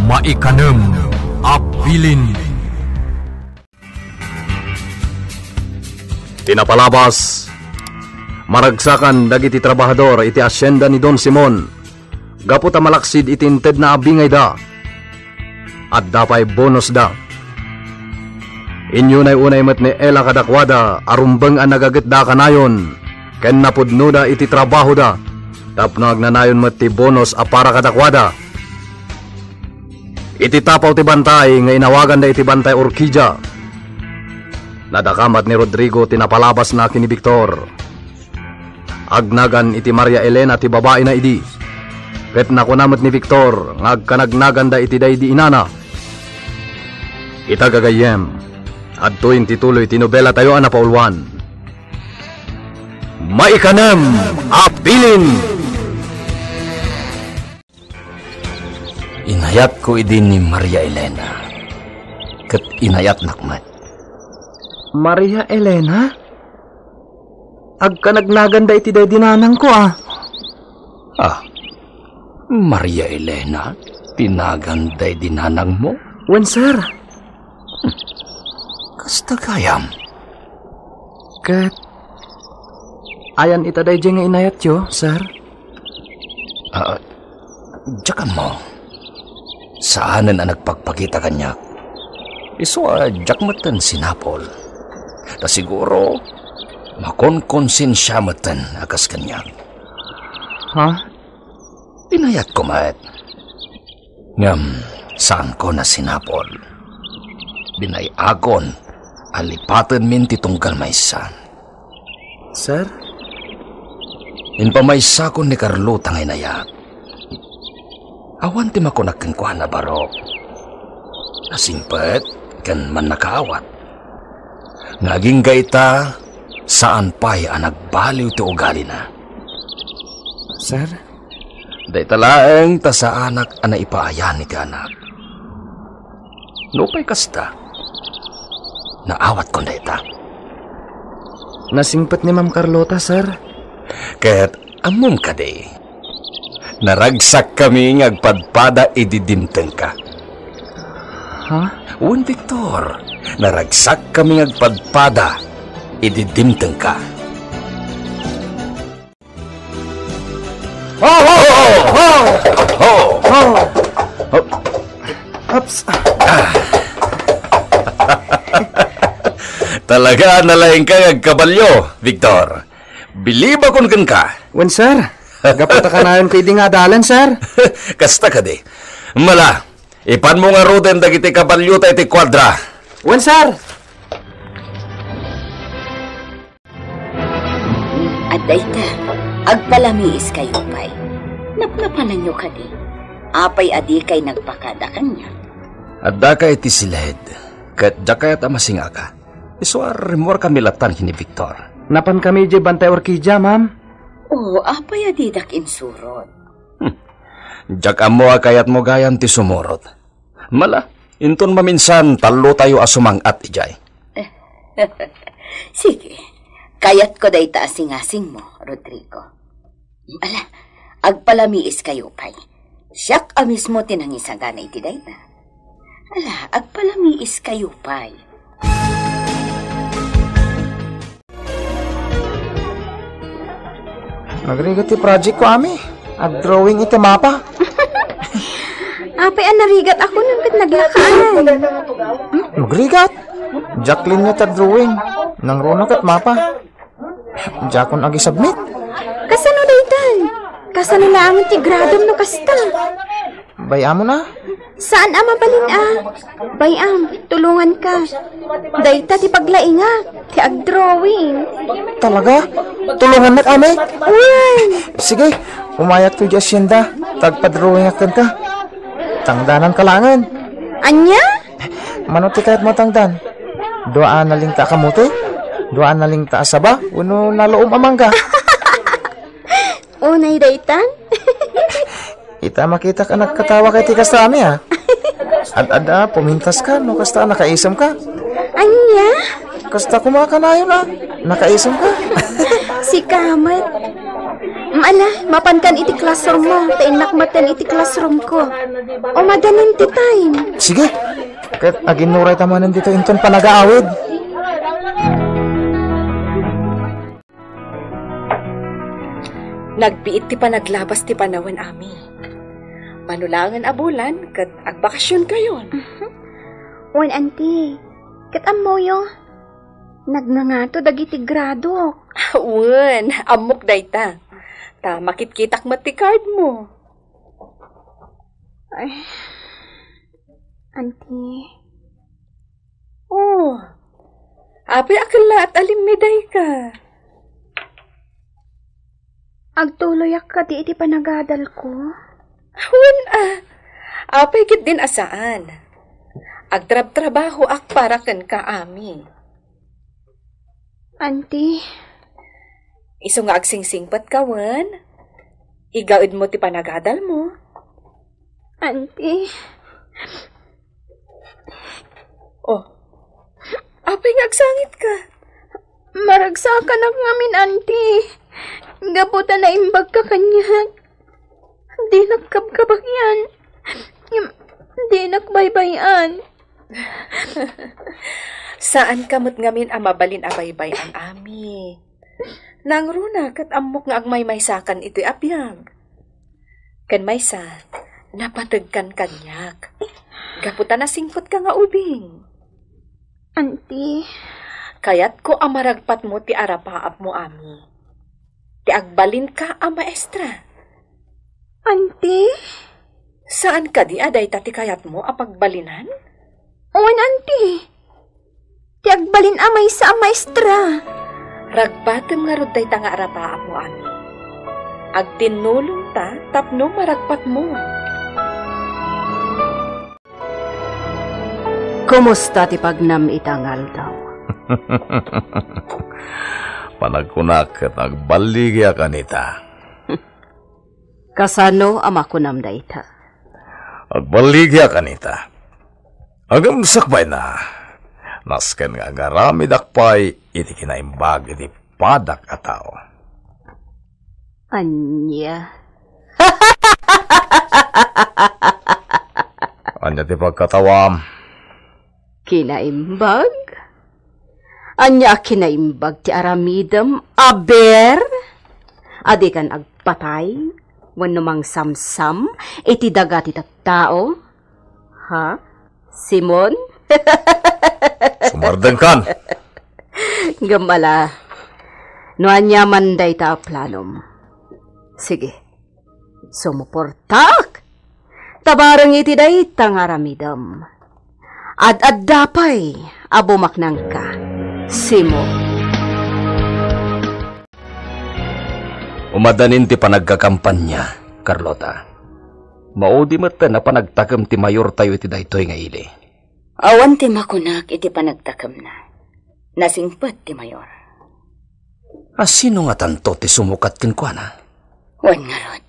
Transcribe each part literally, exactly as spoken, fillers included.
Maikanem a bilin. Ti napalabas, maragsakan dagiti trabahador iti hacienda ni Don Simon gapu ta malaksid iti intedna a bingayda. Adda pay bonosda. Inyunay-unay met ni Ella kadakuada a rumbeng a nagagetda a kanayon ken napudnoda iti trabahoda tapno agnanayon met ti bonos a para kadakuada. Iti tapaw ti bantay nga inawaganda iti Bantay Orquídea, nadakamat ni Rodrigo ti napalabasna ken ni Victor. Agnagan iti Maria Elena ti babaina idi, ket nakuna met ni Victor nga agkanagnaganda iti daydi inana. Ita gagayyem, adtoyen ti tuloy ti nobelatayo a napauluan. Maikanem a bilin. Inayatko idi ni Maria Elena, ket inayatnak met. Maria Elena? Agkanagnaganda iti daydi nanangko, a. Ah, Maria Elena, ti nagan daydi nanangmo? Wen, sir. Kasta gayam. Ket ayan ita daydiay nga inayatyo, sir? Ah, diak ammo. Saanen a nagpakpakita kaniak. Isu a diak metten sinapol. Ta siguro, makonkonsensia metten a kas kaniak. Ha? Inayatko met. Ngem saanko a sinapol. Binay-akon a lipatenmin ti tunggal maysa. Sir? Impamaysakon ni Carlota nga inayat. Awan ti makunak kenkuana, barok. Nasingpet ken mannakaawat. Nga agingga ita, saan pay a nagbaliw ti ugalina. Sir? Dayta laeng ta saanak a naipaayan iti anak. Nupay kasta, naawatkon dayta. Nasingpet ni Ma'am Carlota, sir. Ket ammom kadi, naragsakkami nga agpadpada idi dimtengka. Ha? Wen, Victor, naragsakkami nga agpadpada idi dimtengka. Ho, ho, ho! Ho! Ho! Ho! Ups. Talaga, nalaingka nga agkabalio, Victor. Bilibakon kenka. Wen, sir. Gapu ta kanayonko idi nga adalan, sir. Kasta kadi. Mala, ipanmo ngaruden dagiti kabaliota iti kuadra. Wen, sir. Adda ita, agpalamiiskayo pay. Napnapananyo kadi? Apay a dikay nagpakada kaniak? Addaka iti siled, ket diak kayat a masingaka. Isu a rimmuarkami lattan ken ni Victor. Napankami idiay Bantay Orquídea, ma'am. O, apay a didak insurot? Hmm. Diak ammo a kayatmo gayam ti sumurot. Mala, inton maminsan, tallotayo a sumang-at idiay. Sige, kayatko dayta a singasingmo, Rodrigo. Ala, agpalamiiskayo pay. Siak a mismo ti nangisagana iti dayta. Ala, agpalamiiskayo pay. Nagrigat ti project ko, Ami. Ag-drawing iti mapa. Apay a narigat ako nung ket naglakaan. Nagrigat? Jacqueline nga ta drawing. Nangruna ket mapa. Diakon agi-submit. Kasano daytan? Kasano laangen ti gradom no kasta? Bay-am na? Saan a mabalin a? Bay-am, tulonganka. Dayta ti paglaingak, ti agdrawing. Talaga? Tulongannak, Ami? Wen. Sige, umayakto idiay asyenda. Tagpadrawingak kenka. Tangdananka laengen. Ania? Mano ti kayatmo a tangdan? Dua a nalingta a kamote? Dua a nalingta a saba? Wenno naluom a mangga? Unay daytan? Ita, makitak a nagkatawa ka iti kasta, Ami, a. Ad-adda, pumintaska, no kasta a nakaisemka. Ania? Kasta koma a kanayon, a. Nakaisemka. Sika met. Ala, mapankan iti classroom mo, ta innak metten iti classroom ko. O, madanin ti time. Sige. Ket aginnurayta manen ditoy inton panagaawid. Nagbiit ti panaglabas ti panawen, Ami. Mano laengen a bulan ket agbakasionkayon. Wen, Auntie, ket ammoyo, nagngangato dagiti gradok. Wen, ammok dayta. Ta makitkitak met ti card mo. Ay, Auntie. Oh, apay a kellaat a limmidayka? Agtuloyak kadi iti panagadalko? Wen a, apay ketdin a saan? Agtrabtrabahoak para kenka, Ami. Auntie. Isu nga agsingsingpetka wen? Igaedmo ti panagadalmo. Auntie. Oh. Apay nga agsangitka? Maragsakanak ngamin, Auntie. Gapu ta naimbagka kaniak. Dinak kabkabagian. Ngem dinak baybay-an. Saanka met ngamin a mabalin a baybay-an, Ami. Nangruna ket ammok nga agmaymaysakan itoy a biag. Ken maysa, napategkan kaniak. Gapu ta nasingpetka nga ubing. Auntie. Kayatko a maragpatmo ti arapaapmo, Ami. Ti agbalinka a maestra. Auntie? Saan kadi a dayta ti kayatmo a pagbalinan? Wen, Auntie. Ti agbalin a maysa a maestra. Ragpatem ngarud dayta nga arapaapmo, Ami. Agtinnulongta tapno maragpatmo. Kumusta ti pagnam ita nga aldaw? Panagkunak ket agballigiak, Anita. Kasano a makunam dayta? Agballigiak, Anita. Ngem sakbayna, nasken nga agaramidak pay iti kinaimbag iti padak a tao. Ania? Ania ti pagkatawam? Kinaimbag? Ania a kinaimbag ti aramidem, aber? A dikan agpatay wenno mangsamsam iti daga ti tattao? Ha? Simon? Sumardengkan! Ngem ala, no ania man dayta a planom, sige, sumuportaak. Ta bareng iti dayta nga aramidem, ad-adda pay a bumaknangka, Simon. Umadanin ti panagkakampanya, Carlota. Maudi metten a panagtakem ti mayortayo iti daytoy nga ili. Awan ti makunak iti panagtakemna. Nasingpet ti mayor. A sino ngatanto ti sumukat kenkuana? Wen ngarud.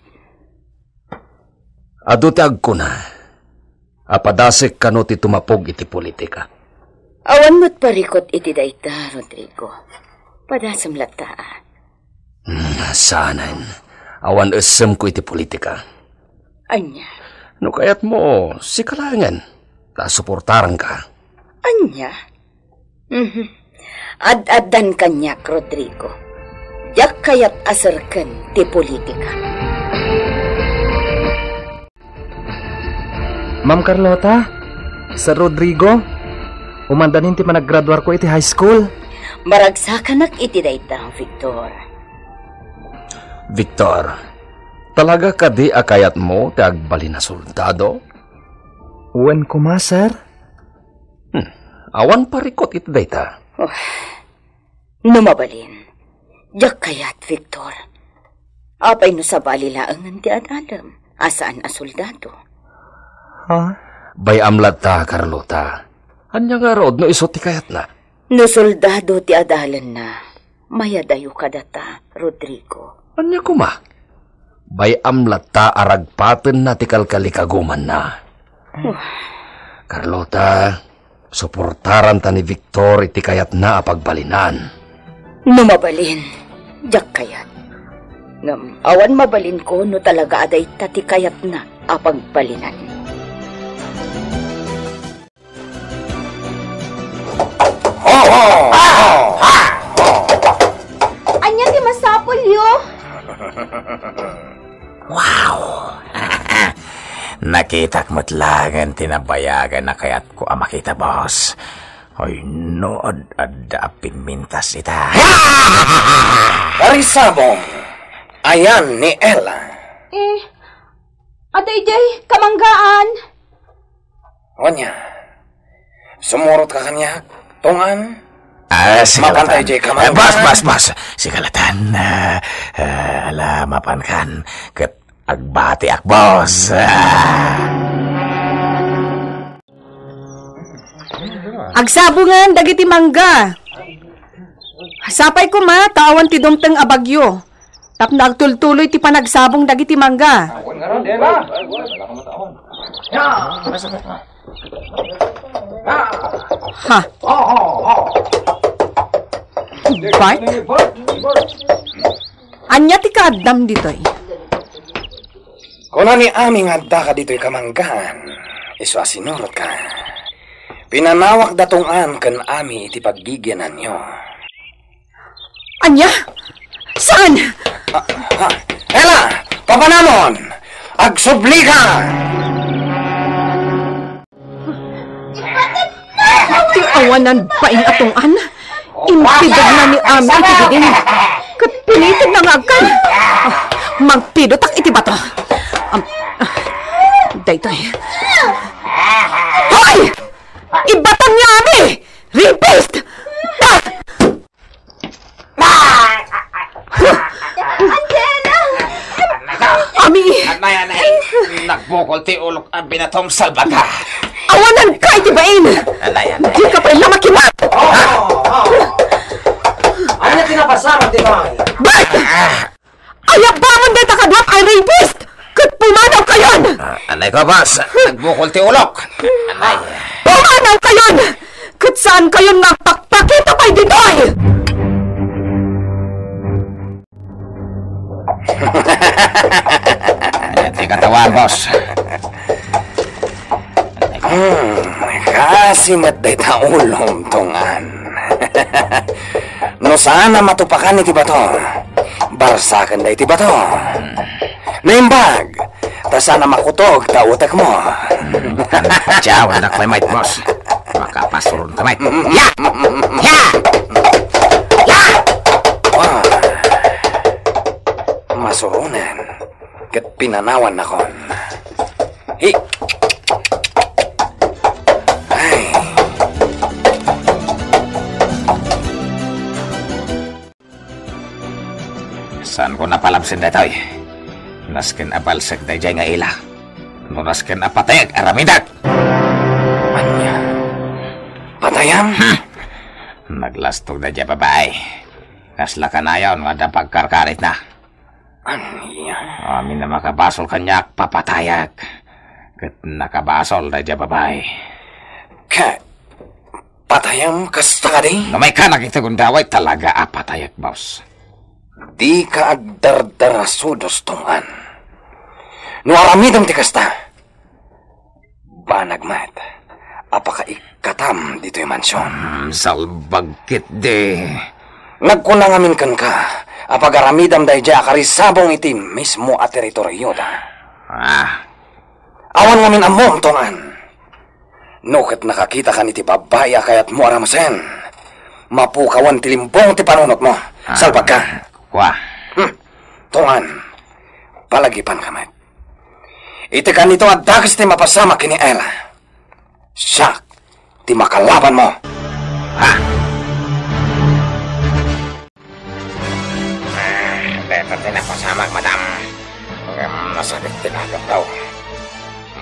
Adu ti agkuna a padasek kano ti tumapog iti politika. Awan met parikut iti dayta, Rodrigo. Padasem latta a. Hmm, saanen. Awan essemko iti politika. Ania? No kayatmo, sika laengen. Ta suportaranka. Ania? Mhm. Ad-addan kaniak, Rodrigo. Diak kayat a serken ti politika. Ma'am Carlota, Sir Rodrigo, umadanin ti panaggraduarko iti high school. Maragsakanak iti dayta, Victor. Victor, talaga kadi a kayatmo ti agbalin a soldado? Wen koma, sir. Hmm, awan parikut iti dayta. Oh. No mabalin, diak kayat, Victor. Apay no sabali laengen ti ad-adalem a saan a soldado? Ha? Bay-am latta, Carlota. Ania ngarud no isu ti kayatna? No soldado ti adalanna, mayadayo kadata, Rodrigo. Ania koma? Bay-am latta a ragpatenna ti kalkalikagumanna. Carlota, suportaranta ni Victor iti kayatna a pagbalinan. No mabalin, diak kayat. Ngem awan mabalinko no talaga a dayta ti kayatna a pagbalinan. Ania ti masapulyo? Wow! Nakitak met laeng ti nabayagan a kayatko a makita, boss. Ay, no, ad-, adda a pimmintas ita. Karisabong, ayan ni Ella. Eh, adda idiay kamanggaan. Ania, sumurotka kaniak, Tong-an? Ah, sige, mapan tayo, Latan. Jay, kamanggaan. Eh, boss, boss, boss. Sige, Latan. Ah, ah, ala, mapankan. Ket agbatiak, boss. Ah. Agsabongan dagiti mangga. Sapay koma, ta awan ti dumteng a bagyo. Tapno agtultuloy ti panagsabong dagiti mangga. Ha? Bart? Ania ti kaaddam ditoy? Kuna ni Ami nga adda ka ditoy kamanggaan, isu a sinurotka. Pinanawak da Tong-an ken Ami iti paggigiananyo. Ania? Saan? Ah, ah, Ella, papanamon! Agsublika! Ti awanan bain a Tong-an, impidegna ni Ami iti didin. Ket pinitedna nga agkan. Ah, magpidotak iti bato. Am, ah, daytoy. Hoy! Ibatang ni Ami! Rapist! Ah! Angela! Ami! Anay, anay. Nagbukol ti ulok a binatom, salbaga. Awanan ka iti bain! Anay, anay. Di ka pay la makibat! Ania ti napasamak, Titoy? Bart! Ah. Ayabamon dayta kaduak a rapist! Ket pumanaw kayon! Ah, anay ko, boss. Nagbukol ti ulok. Anay. Pumanaw kayon! Ket saan kayon nga agpakpakita pay ditoy! Ania ti katawan, boss? Hmm, kaasi met dayta ulom, Tong-an. No saan a matupakan iti bato, barsaken dayta bato. Naimbag, ta saan a makutog ta utekmo. Diaw, anak, may might, boss. Makapasuron ka, might. Ya! Ya! Ya! Ah. Masuronen. Ket pinanawannakon. Hi. Ay. Saanko napalabsen daytoy? Nasken a balsek daydiay nga ila. No nasken a patayek, aramidek! Ania? Patayam? Hmm. Naglastog daydiay a babai. Kasla kanayon nga adda pagkarkaritna. Ania? Amin a makabasol kaniak, papatayak. Ket nakabasol daydiay a babai. Ka-, patayam kasta kadi? No maikanak iti gundaway, talaga a patayak, boss. Dika agdardarasudos, Tong-an. No aramidem ti kasta, banag met a pakaikkatam ditoy mansion. Hmm, salbag ketdi. Nagkuna ngamin kenka a pagaramidam daydiay a karisabong iti mismo a teritorioda. Ah. Awan ngamin ammom, Tong-an. No ket nakakitakan iti babbai a kayatmo a ramusen, mapukawan ti limbong ti panunotmo. Ah. Salbagka. Kua. Hmm. Tong-an, palagipanka met. Iti kanito a dakes ti mapasamak ken ni Ella. Siak ti makalabanmo. Ha? Ah, deta ti napasamak, madam. Ngem nasakit ti nakemko.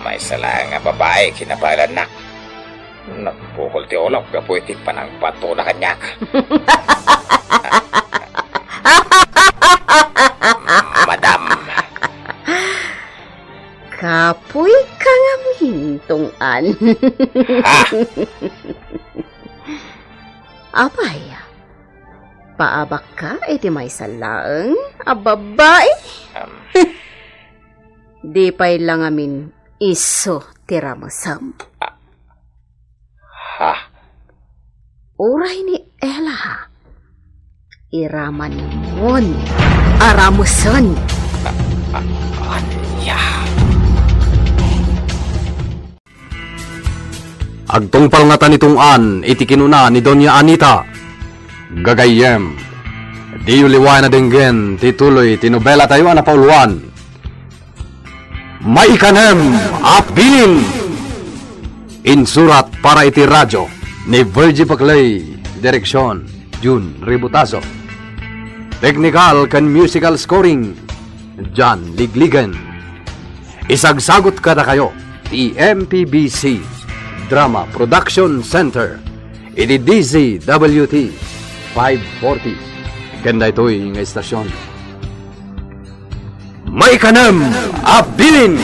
Maysa laeng a babai kinabaelannak. Nagbukol ti ulok gapu iti panangbatona kaniak. Madam. Kapuy ka ngamin, Tong-an. Ah! Apay, Paabakka iti maysa laeng a babbai? Di pay la ngamin isu ti ramesem. Ha? Uray ni Ella, iramanmon a ramesen. Ania? Agtungpal ngata ni Tungtong iti kinuna ni Doña Anita. Gagayyem, diyo liwayan a denggen ti tuloy ti nobelatayo a napauluan. Maikanem a Bilin. Insurat para iti radio ni Virgie Paclay, direksyon, Jun Ributazo. Technical ken musical scoring, John Ligligan. Isagsagut kadakayo ti M P B C Drama Production Center iti D Z W T five forty. Ken daytoy nga istasyon, Maikanem a Bilin.